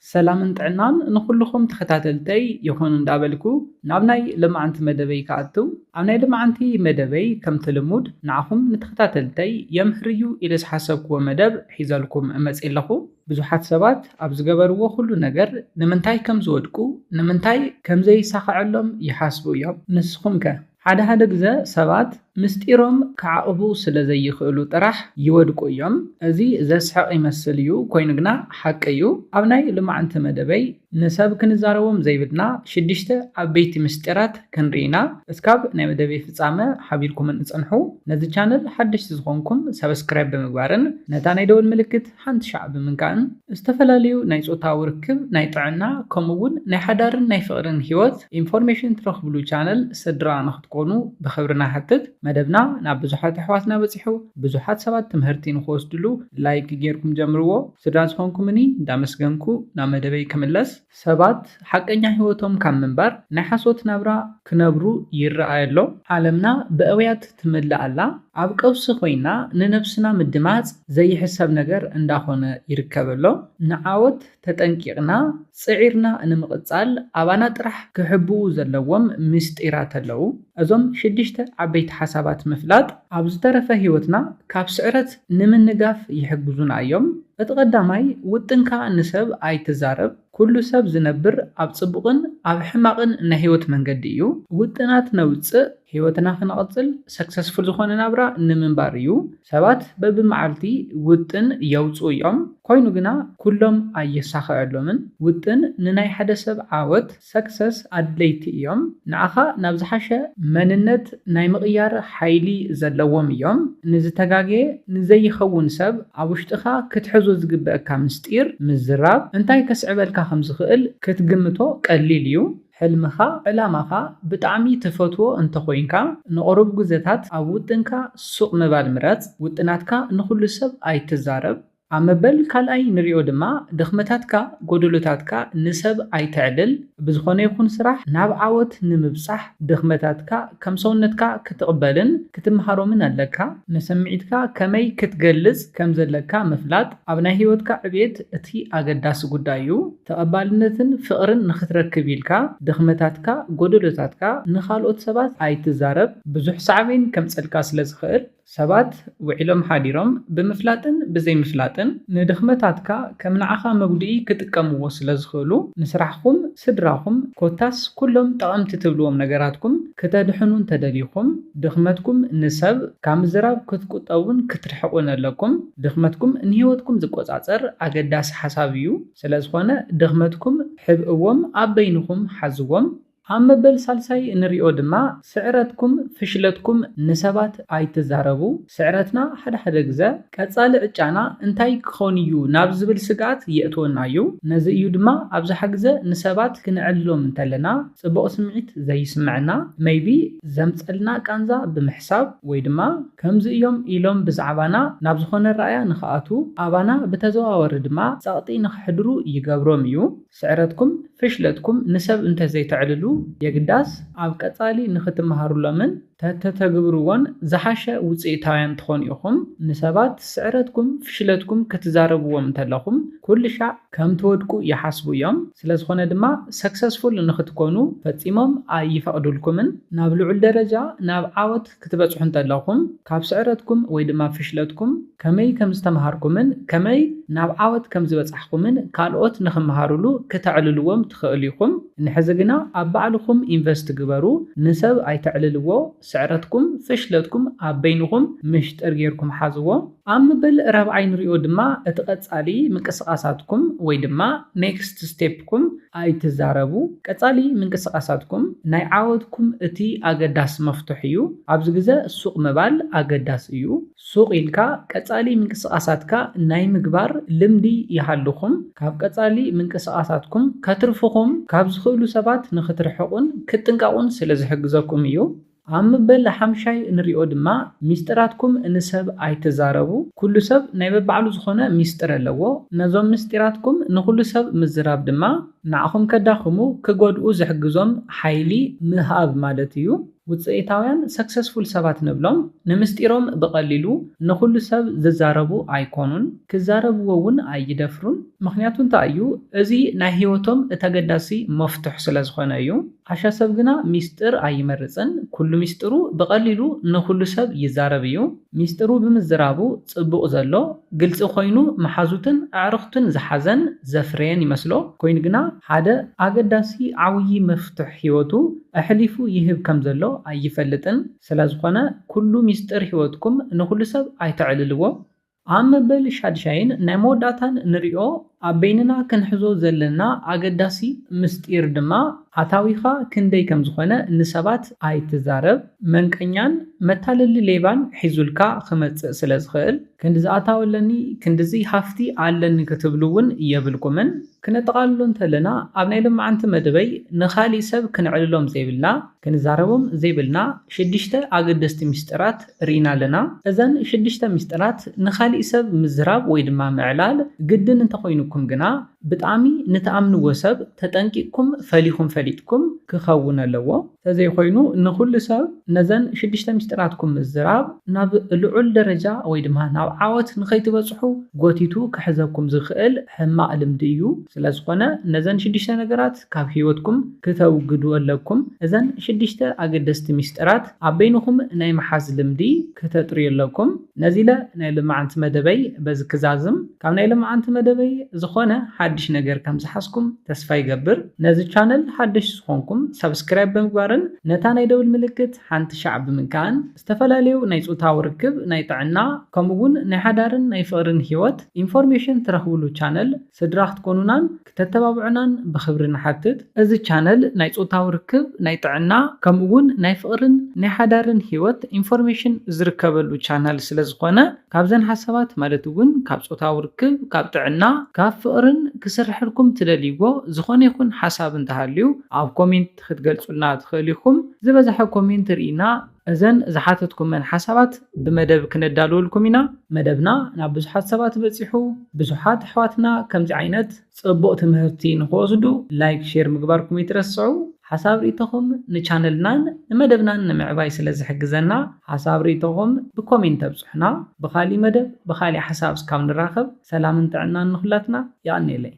ሰላምን ጥዕናን ንኹልኹም ተኸታተልተይ ይኹን እንዳበልኩ ናብ ናይ ልምዓንቲ መደበይ ክኣቱ። ኣብ ናይ ልምዓንቲ መደበይ ከምቲ ልሙድ ንዓኹም ንተኸታተልተይ የምህርዩ ኢለ ዝሓሰብክዎ መደብ ሒዘልኩም እመጽእ ኣለኹ። ብዙሓት ሰባት ኣብ ዝገበርዎ ኩሉ ነገር ንምንታይ ከም ዝወድቁ፣ ንምንታይ ከም ዘይሳኸዐሎም ይሓስቡ እዮም። ንስኹም ከ? ሓደ ሓደ ግዘ ሰባት ምስጢሮም ክዓቕቡ ስለ ዘይኽእሉ ጥራሕ ይወድቁ እዮም። እዚ ዘስሕቕ ይመስል እዩ፣ ኮይኑ ግና ሓቂ እዩ። ኣብ ናይ ልማዓንቲ መደበይ ንሰብ ክንዛረቦም ዘይብልና ሽዱሽተ ዓበይቲ ምስጢራት ክንርኢ ኢና። እስካብ ናይ መደበይ ፍጻመ ሓቢርኩምን እጸንሑ። ነዚ ቻነል ሓደሽቲ ዝኾንኩም ሰብስክራይብ ብምግባርን ነታ ናይ ደወል ምልክት ሓንቲ ሻዕ ብምንካእን ዝተፈላለዩ ናይ ጾታዊ ርክብ፣ ናይ ጥዕና፣ ከምኡ እውን ናይ ሓዳርን ናይ ፍቕርን ህይወት ኢንፎርሜሽን ትረኽብሉ ቻነል ስድራ ንኽትኮኑ ብኽብሪ ንሓትት። መደብና ናብ ብዙሓት ኣሕዋትና በጺሑ፣ ብዙሓት ሰባት ትምህርቲ ንኽወስድሉ ላይክ ጌርኩም ጀምርዎ። ስድራ ዝኾንኩምኒ እንዳመስገንኩ ናብ መደበይ ክምለስ። ሰባት ሓቀኛ ህይወቶም ካብ ምንባር ናይ ሓሶት ናብራ ክነብሩ ይረኣይ ኣሎ። ዓለምና ብእውያት ትምልእ ኣላ። ኣብ ቀውሲ ኮይና ንነብስና ምድማጽ ዘይሕሰብ ነገር እንዳኾነ ይርከብ ኣሎ። ንዓወት ተጠንቂቕና ጽዒርና ንምቕጻል ኣባና ጥራሕ ክሕብኡ ዘለዎም ምስጢራት ኣለዉ። እዞም ሽዱሽተ ዓበይቲ ሓሳባት ምፍላጥ ኣብ ዝተረፈ ህይወትና ካብ ስዕረት ንምንጋፍ ይሕግዙና እዮም። እቲ ቀዳማይ፣ ውጥንካ ንሰብ ኣይትዛረብ። ኩሉ ሰብ ዝነብር ኣብ ጽቡቕን ኣብ ሕማቕን ናይ ህይወት መንገዲ እዩ። ውጥናት ነውጽእ፣ ህይወትና ክነቕጽል፣ ሰክሰስፉል ዝኾነ ናብራ ንምንባር እዩ። ሰባት በብመዓልቲ ውጥን የውጽኡ እዮም። ኮይኑ ግና ኩሎም ኣየሳኽዐሎምን። ውጥን ንናይ ሓደ ሰብ ዓወት፣ ሰክሰስ፣ ኣድለይቲ እዮም። ንዓኻ ናብ ዝሓሸ መንነት ናይ ምቕያር ሓይሊ ዘለዎም እዮም። ንዝተጋገየ፣ ንዘይኸውን ሰብ ኣብ ውሽጥኻ ክትሕዞ ዝግበአካ ምስጢር ምዝራብ እንታይ ከስዕበልካ ከም ዝኽእል ክትግምቶ ቀሊል እዩ። ሕልምኻ፣ ዕላማኻ ብጣዕሚ ትፈትዎ እንተኾይንካ፣ ንቑሩብ ግዘታት ኣብ ውጥንካ ሱቕ ምባል ምረጽ። ውጥናትካ ንኹሉ ሰብ ኣይትዛረብ። ኣብ መበል ካልኣይ ንሪኦ ድማ፣ ድኽመታትካ፣ ጎደሎታትካ ንሰብ ኣይተዕልል። ብዝኾነ ይኹን ስራሕ ናብ ዓወት ንምብጻሕ ድኽመታትካ ከም ሰውነትካ ክትቕበልን ክትምሃሮምን ኣለካ። ንስምዒትካ ከመይ ክትገልጽ ከም ዘለካ ምፍላጥ ኣብ ናይ ህይወትካ ዕብየት እቲ ኣገዳሲ ጉዳይ እዩ። ተቐባልነትን ፍቕርን ንኽትረክብ ኢልካ ድኽመታትካ፣ ጎደሎታትካ ንኻልኦት ሰባት ኣይትዛረብ። ብዙሕ ሳዕቤን ከምጸልካ ስለ ዝኽእል፣ ሰባት ውዒሎም ሓዲሮም ብምፍላጥን ብዘይምፍላጥን ንድኽመታትካ ከም ንዓኻ መጉድኢ ክጥቀምዎ ስለ ዝኽእሉ፣ ንስራሕኹም፣ ስድራኹም፣ ኮታስ ኩሎም ጠቐምቲ ትብልዎም ነገራትኩም ክተድሕኑ እንተደሊኹም፣ ድኽመትኩም ንሰብ ካብ ምዝራብ ክትቁጠቡን ክትርሕቑን ኣለኩም። ድኽመትኩም ንህይወትኩም ዝቆጻጸር ኣገዳሲ ሓሳብ እዩ። ስለ ዝኾነ፣ ድኽመትኩም ሕብእዎም፣ ኣብ በይንኹም ሓዝዎም። ኣብ መበል ሳልሳይ እንሪኦ ድማ፣ ስዕረትኩም፣ ፍሽለትኩም ንሰባት ኣይትዛረቡ። ስዕረትና ሓደ ሓደ ግዘ ቀጻሊ ዕጫና እንታይ ክኾን እዩ ናብ ዝብል ስግኣት የእትወና እዩ። ነዚ እዩ ድማ ኣብዝሓ ግዘ ንሰባት ክነዕልሎም እንተለና ጽቡቕ ስምዒት ዘይስምዐና፣ maybe ዘምጸልና ቃንዛ ብምሕሳብ ወይ ድማ ከምዚ እዮም ኢሎም ብዛዕባና ናብ ዝኾነ ራእያ ንኽኣትዉ፣ ኣባና ብተዘዋወሪ ድማ ጸቕጢ ንኽሕድሩ ይገብሮም እዩ። ስዕረትኩም፣ ፍሽለትኩም ንሰብ እንተዘይተዕልሉ፣ የግዳስ ኣብ ቀጻሊ ንኽትመሃሩሎምን ተተተግብርዎን ዝሓሸ ውጽኢታውያን ትኾኑ ኢኹም። ንሰባት ስዕረትኩም፣ ፍሽለትኩም ክትዛረብዎም እንተለኹም፣ ኩሉ ሻዕ ከም ትወድቁ ይሓስቡ እዮም። ስለ ዝኾነ ድማ፣ ሰክሰስፉል ንኽትኮኑ ፈጺሞም ኣይፈቕዱልኩምን። ናብ ልዑል ደረጃ፣ ናብ ዓወት ክትበጽሑ እንተለኹም፣ ካብ ስዕረትኩም ወይ ድማ ፍሽለትኩም ከመይ ከም ዝተምሃርኩምን ከመይ ናብ ዓወት ከም ዝበጻሕኩምን ካልኦት ንኽመሃሩሉ ክተዕልልዎም ትኽእሉ ኢኹም። ንሕዚ ግና ኣብ ባዕልኹም ኢንቨስት ግበሩ። ንሰብ ኣይተዕልልዎ። ስዕረትኩም፣ ፍሽለትኩም ኣብ በይንኹም ምሽጥር ጌርኩም ሓዝዎ። ኣብ መበል ራብዓይ ንሪኦ ድማ እቲ ቀጻሊ ምንቅስቓሳትኩም ወይ ድማ ኔክስት ስቴፕኩም ኣይትዛረቡ። ቀጻሊ ምንቅስቓሳትኩም ናይ ዓወትኩም እቲ ኣገዳሲ መፍትሕ እዩ። ኣብዚ ግዘ ሱቕ ምባል ኣገዳሲ እዩ። ሱቕ ኢልካ ቀጻሊ ምንቅስቓሳትካ ናይ ምግባር ልምዲ ይሃልኹም። ካብ ቀጻሊ ምንቅስቓሳትኩም ከትርፍኹም ካብ ዝኽእሉ ሰባት ንኽትርሕቑን ክትጥንቀቑን ስለ ዝሕግዘኩም እዩ። ኣብ መበል ሓምሻይ እንሪኦ ድማ፣ ሚስጥራትኩም ንሰብ ኣይትዛረቡ። ኩሉ ሰብ ናይ በባዕሉ ዝኾነ ሚስጥር ኣለዎ። ነዞም ምስጢራትኩም ንኹሉ ሰብ ምዝራብ ድማ ንዓኹም ከዳኽሙ፣ ክጎድኡ ዝሕግዞም ሓይሊ ምሃብ ማለት እዩ። ውፅኢታውያን ሰክሰስፉል ሰባት ንብሎም ንምስጢሮም ብቐሊሉ ንኹሉ ሰብ ዝዛረቡ ኣይኮኑን፣ ክዛረብዎ እውን ኣይደፍሩን። ምኽንያቱ እንታይ እዩ? እዚ ናይ ህይወቶም እቲ ኣገዳሲ መፍትሕ ስለ ዝኾነ እዩ። ዓሻ ሰብ ግና ሚስጥር ኣይመርፅን። ኩሉ ሚስጥሩ ብቐሊሉ ንኹሉ ሰብ ይዛረብ እዩ። ሚስጥሩ ብምዝራቡ ጽቡቕ ዘሎ፣ ግልጺ ኮይኑ መሓዙትን ኣዕርኽቱን ዝሓዘን ዘፍረየን ይመስሎ። ኮይኑ ግና ሓደ ኣገዳሲ ዓብዪ መፍትሕ ህይወቱ ኣሕሊፉ ይህብ ከም ዘሎ ኣይፈልጥን። ስለ ዝኾነ ኩሉ ሚስጥር ህይወትኩም ንኹሉ ሰብ ኣይተዕልልዎ። ኣብ መበል ሻድሻይን ናይ መወዳእታን ንሪኦ ኣብ በይንና ክንሕዞ ዘለና ኣገዳሲ ምስጢር ድማ ኣታዊኻ ክንደይ ከም ዝኾነ ንሰባት ኣይትዛረብ። መንቀኛን መታለሊ ሌባን ሒዙልካ ክመጽእ ስለ ዝኽእል ክንዲ ዝኣታወለኒ ክንድዚ ሃፍቲ ኣለኒ ክትብሉ እውን የብልኩምን። ክነጠቓልሎ እንተለና ኣብ ናይ ሎማዓንቲ መደበይ ንኻሊእ ሰብ ክንዕልሎም ዘይብልና ክንዛረቦም ዘይብልና ሽዱሽተ ኣገደስቲ ሚስጥራት ርኢና ኣለና። እዘን ሽዱሽተ ሚስጥራት ንኻሊእ ሰብ ምዝራብ ወይ ድማ ምዕላል ግድን እንተኾይኑኩም ግና ብጣዕሚ ንትኣምንዎ ሰብ ተጠንቂቕኩም ፈሊኹም ፈሊጥኩም ክኸውን ኣለዎ። ተዘይኮይኑ ንኹሉ ሰብ ነዘን ሽዱሽተ ሚስጥራትኩም ምዝራብ ናብ ልዑል ደረጃ ወይ ድማ ናብ ዓወት ንኸይትበጽሑ ጎቲቱ ክሕዘኩም ዝኽእል ሕማቕ ልምዲ እዩ። ስለ ዝኾነ ነዘን ሽዱሽተ ነገራት ካብ ህይወትኩም ክተውግዱ ኣለኩም። እዘን ሽዱሽተ ኣገደስቲ ሚስጥራት ኣብ በይንኹም ናይ ምሓዝ ልምዲ ክተጥርዩ ኣለኩም። ነዚ ኢለ ናይ ሎማዓንቲ መደበይ በዚ ክዛዝም። ካብ ናይ ሎማዓንቲ መደበይ ዝኾነ ሓድሽ ነገር ከም ዝሓዝኩም ተስፋ ይገብር። ነዚ ቻነል ሓደሽቲ ዝኾንኩም ሳብስክራይብ ብምግባርን ነታ ናይ ደውል ምልክት ሓንቲ ሻዕ ብምንካእን ዝተፈላለዩ ናይ ጾታዊ ርክብ፣ ናይ ጥዕና፣ ከምኡ እውን ናይ ሓዳርን ናይ ፍቕርን ህይወት ኢንፎርሜሽን ትረኽብሉ ቻነል ስድራ ክትኮኑናን ክተተባብዑናን ብኽብሪ ንሓትት። እዚ ቻነል ናይ ጾታዊ ርክብ፣ ናይ ጥዕና፣ ከምኡ እውን ናይ ፍቕርን ናይ ሓዳርን ህይወት ኢንፎርሜሽን ዝርከበሉ ቻነል ስለ ዝኾነ ካብዘን ሓሳባት ማለት እውን ካብ ጾታዊ ርክብ፣ ካብ ጥዕና፣ ካብ ፍቕርን ክስርሐልኩም ትደልይዎ ዝኾነ ይኹን ሓሳብ እንተሃልዩ ኣብ ኮሜንት ክትገልጹልና ትኽእል ኢኹም። ዝበዝሐ ኮሜንት ርኢና እዘን ዝሓተትኩመን ሓሳባት ብመደብ ክነዳልወልኩም ኢና። መደብና ናብ ብዙሓት ሰባት በጺሑ፣ ብዙሓት ኣሕዋትና ከምዚ ዓይነት ጽቡቕ ትምህርቲ ንኽወስዱ ላይክ፣ ሼር ምግባርኩም ይትረስዑ። ሓሳብ ርእይቶኹም ንቻነልናን ንመደብናን ንምዕባይ ስለ ዝሕግዘና ሓሳብ ርእይቶኹም ብኮሜንት ኣብጽሑና። ብኻሊእ መደብ ብኻሊእ ሓሳብ እስካብ ንራኸብ ሰላምን ጥዕናን ንኹላትና። የቐንየለይ።